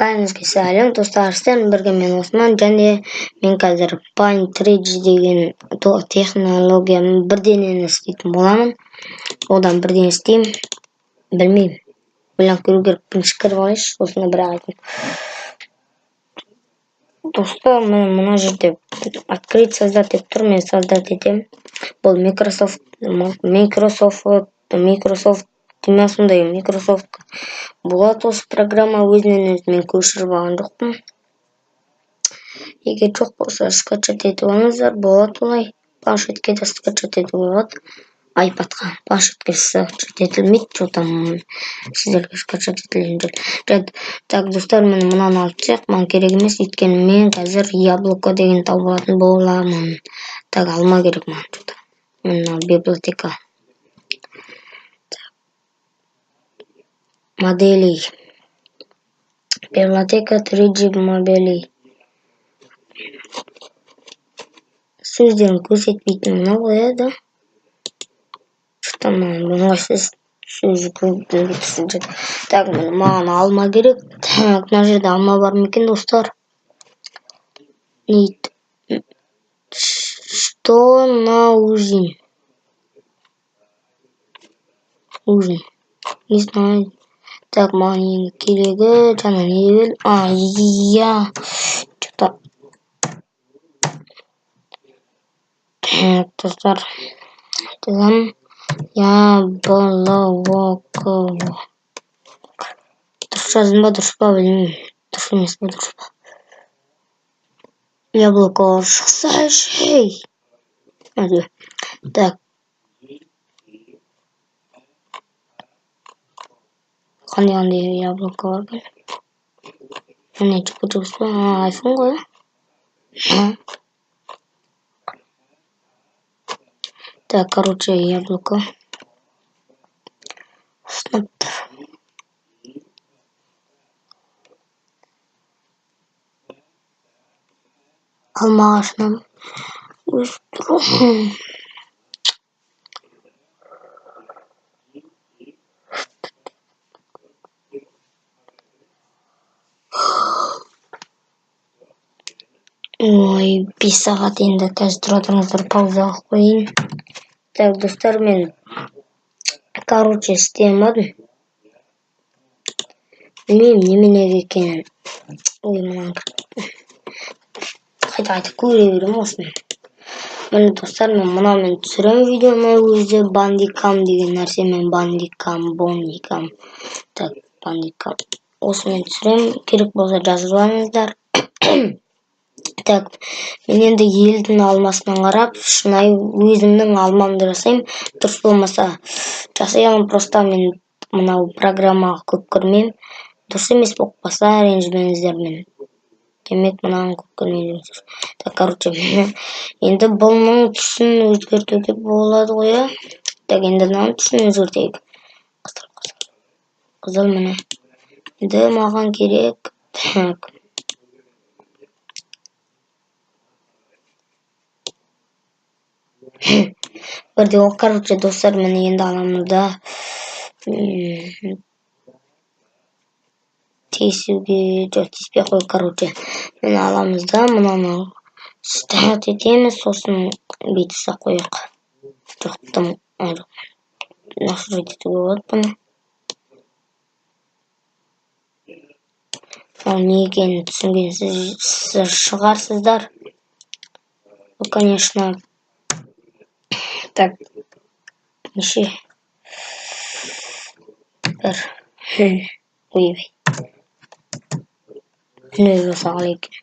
Бәріңізге сәлем, достар, сіздермен бірге мен Осман, және мен қазір Paint 3G деген технологиямен бірдеңені істейтін боламын. Одан бірдеңе істеймін, білмеймін. Ойланып көру керек, бірінші кіріп алайыншы, сосын бірақ айтайын. Достар, мен мына жерде открыть, создать деп тұр, мен создать етемін. Бұл Microsoft деме, сондай Microsoft болады осы программа, өзінен өзі мен көшіріп алған жоқпын. Егер жоқ болса, скачать етіп алыңыздар, болады олай. Планшетке де скачать етуге болады, iPadқа. Планшетке скачать етілмейді, что там сіздерге скачать етілген жоқ. Так, достар, міне мынаны алып тастайық, маған керек емес, өйткені мен қазір яблоко деген тауып алатын боламын. Так, алма керек маған, что-то. Мына библиотека моделей. Библиотека 3G моделей. Сөздерін көрсетпейтін мынау ғой, да? Что-то маған ыңғайсыз сөзі көп. Так, міне маған алма керек. Так, мына жерде алма бар ма екен, достар? Что на ужин? Ужин. Не знаю. Так, маған енді керегі жаңа не деп едім? А, я что-то. Так, достар. Жазамын. Я Б Л О К О. Дұрыс жаздым ба, дұрыс па, білмеймін. Дұрыс емес па, дұрыс па? Яблоко шықсайшы. Так. Қандай яблоко бар екен? Міне, чупа-чупс па? Айфон ғой, иә? Так, короче, яблоко. Сынып тұр. Алма ағашынан өсіп тұр. Ой, 5 сағат енді қазір тұра тұрыңыздар, пауза қойып қояйын. Так, достар, мен короче істей алмадым. Білмеймін неменеге екенін. Ой, мынаны қайта-қайта көре беремін осыны. Міне, достар, мен мынамен түсіремін видеоны, өзі Bandicam деген нәрсемен, Bandicam, Bandicam. Так, Bandicam. Осымен түсіремін, керек болса жазып алыңыздар. Так, мен енді елдің алмасынан қарап, шынайы өзімнің алмамды жасаймын. Дұрыс болмаса жасай аламын, просто мен мынау программаға көп кірмеймін. Дұрыс емес болып қалса, ренжімеңіздер мен. Демек, мынаны көп кірмеймін деген сөз. Так, короче, енді бұның түсін өзгертуге болады ғой, иә? Так, енді мынаның түсін өзгертейік. Қызыл, қызыл. Қызыл, міне. Енді маған керек. Так. Бірде ол, короче, достар, міне енді аламыз да тесуге, жоқ, тиіспей қой, короче. Міне аламыз да мынаны старт етеміз, сосын бүйтіп ұстап қояйық. Жоқ, тым настроить етуге болады бұны. Ол не екенін түсінген шығарсыздар. Ну, конечно. Так, неше? Бір. Ойбай. Нөл болса қалай екен?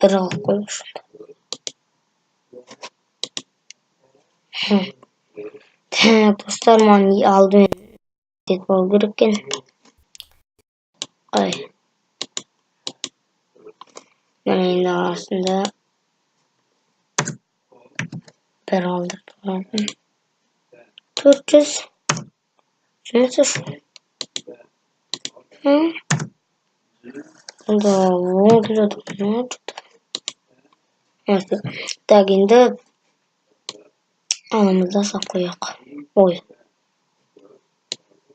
Бір қылып қояйықшы. Так, достар, маған алдымен етіп алу керек екен. Ай. Міне енді астында бір алдырып алатын. 400. Жұмыс үш. Онда оң келеді. Так, енді аламыз да сап қояйық. Ой.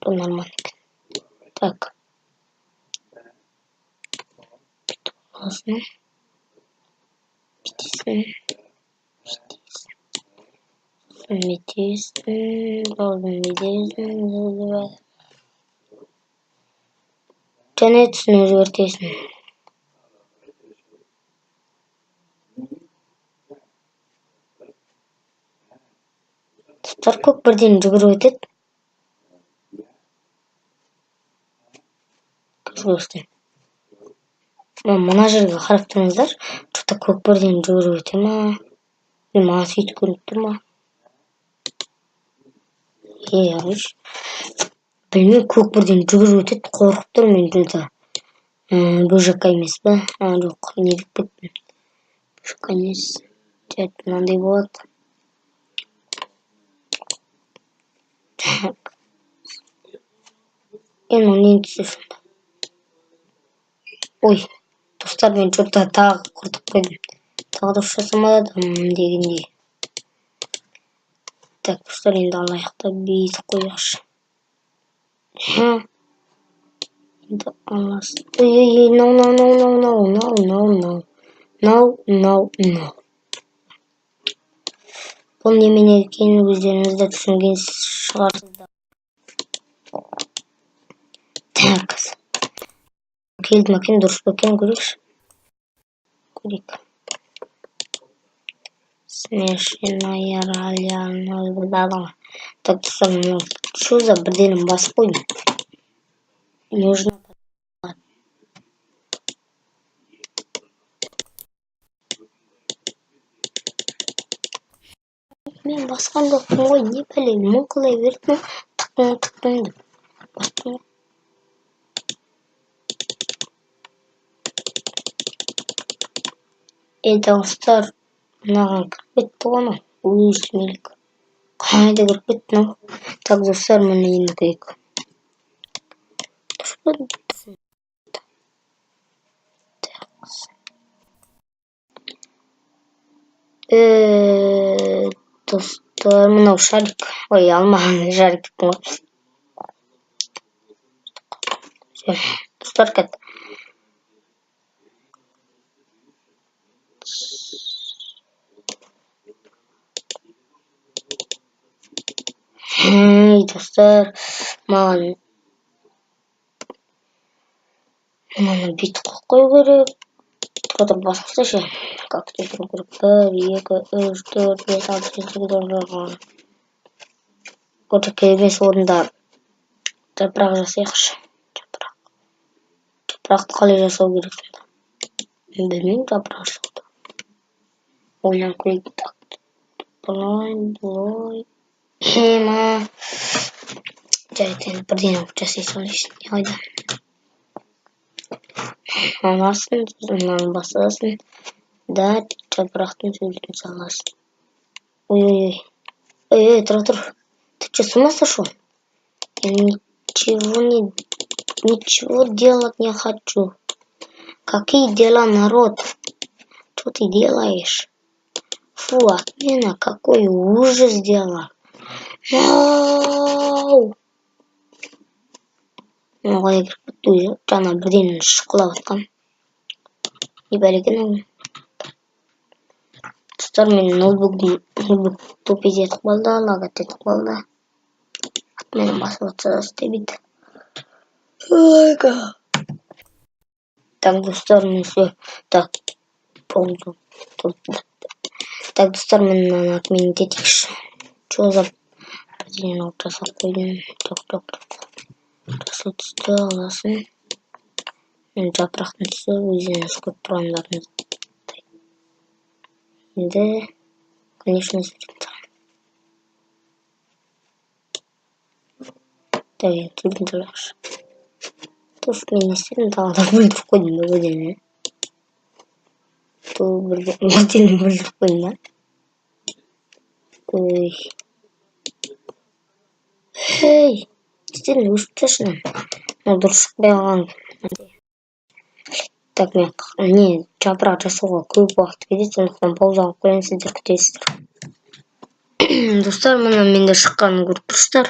Бұл нормально екен. Так, бүйтіп аласың, бүйтесің, бүйтесің, сосын бүйтесің, сосын бүйтесің және түсін өзгертесің. Достар, көк бірден жүгіріп өтеді. Көз. Мына жерге қарап тұрыңыздар, че-то көк бірден жүгіріп өте ма, или маған сөйтіп көрініп тұр ма? Е, короче, білмеймін, көк бірден жүгіріп өтеді, қорқып тұрмын мен. Че-то бөжака емес па? А, жоқ, не деп кеттім, бөжака емес. Жарайды, мынандай болады. Так, енді мынау ненің түсі сонда? Ой, достар, мен че-то тағы құртып қойдым, тағы дұрыс жасамадым дегендей. Так, достар, енді алайық та, бүйтіп қояйықшы. Енді аласың. Ой, ой, ой, no, no, no, no, no, no, no, no, no, no, no. Бұл немене екенін өздеріңіз де түсінген шығарсыздар. Так, келді ме екен, дұрыс па екен, көрейікші, көрейік. Смешанная. Так, достар, мынау что за бірдеңені басып қойдым? Нужно. Мен басқан жоқпын ғой, не пәле, мыңқылай берді. Тықың, тықың деп бастым ғой. Е, достар, мынаған кіріп кетті ғой анау. Өй, сүмелек, қайда кіріп кетті мынау? Так, достар, міне, енді көрейік, дұрыс па? Так, достар, мынау шарик, ой, алмаған шарик деппін ғой. Достар, кет. Ей, достар, маған мынаны бүйтіп қойып қою керек. Тұра тұр, басып тастайшы. Как тұру керек? Бір, екі, үш, төрт, бес, алты, жеті, сегіз, тоғыз. Короче, келесі орында жапырақ жасайықшы. Жапырақ, жапырақты қалай жасау керек сонда? Мен білмеймін жапырақ жасауды, ойланып көрейік. Так, былай, былай ема. Жарайды, енді бірдеңе қылып жасай салайыншы. Не қайда аласың, сосын мынаны басасың да, жапырақтың суретін саласың. Ой, ой, ой, ой, ой, тұра тұр, ты что, с ума сошел? Я ничего не, ничего делать не хочу. Какие дела, народ? Что ты делаешь? Фу, отмена, какой ужас дела. No! Мынау қалай кіріп кетті өзі? Жаңа бірден шұқылап жатқан. Не бәле екен ол? Достар, менің ноутбугым, ноутбук тупить етіп қалды, лагать етіп қалды. Отмена басып жатса да, істемейді. Так, достар, ну все. Так, болды. Так, достар, міне, мынаны отменить етейікші. Че за бірдеңені алып жасап қойдым? Жоқ, жоқ, жоқ. Жасыл түсті аласың. Енді жапырақтың түсі өздеріңіз көріп тұрғандарыңыздай. Енді, конечно, суретін саламын. Так, енді суретін салайықшы. Туф, мен не істедім? Тағы да бүлдіріп қойдым ба бірдеңені? Ту, бірдеңені бүлдіріп қойдым ба? Ой, ей, не істедің? Өшіріп тасташы мынаны. Мынау дұрыс шықпай қалған. Так, мен не, жапырақ жасауға көп уақыт кетеді, сондықтан пауза қойып қояйын, сіздер күтесіздер. Достар, міне, менде шыққанын көріп тұрсыздар.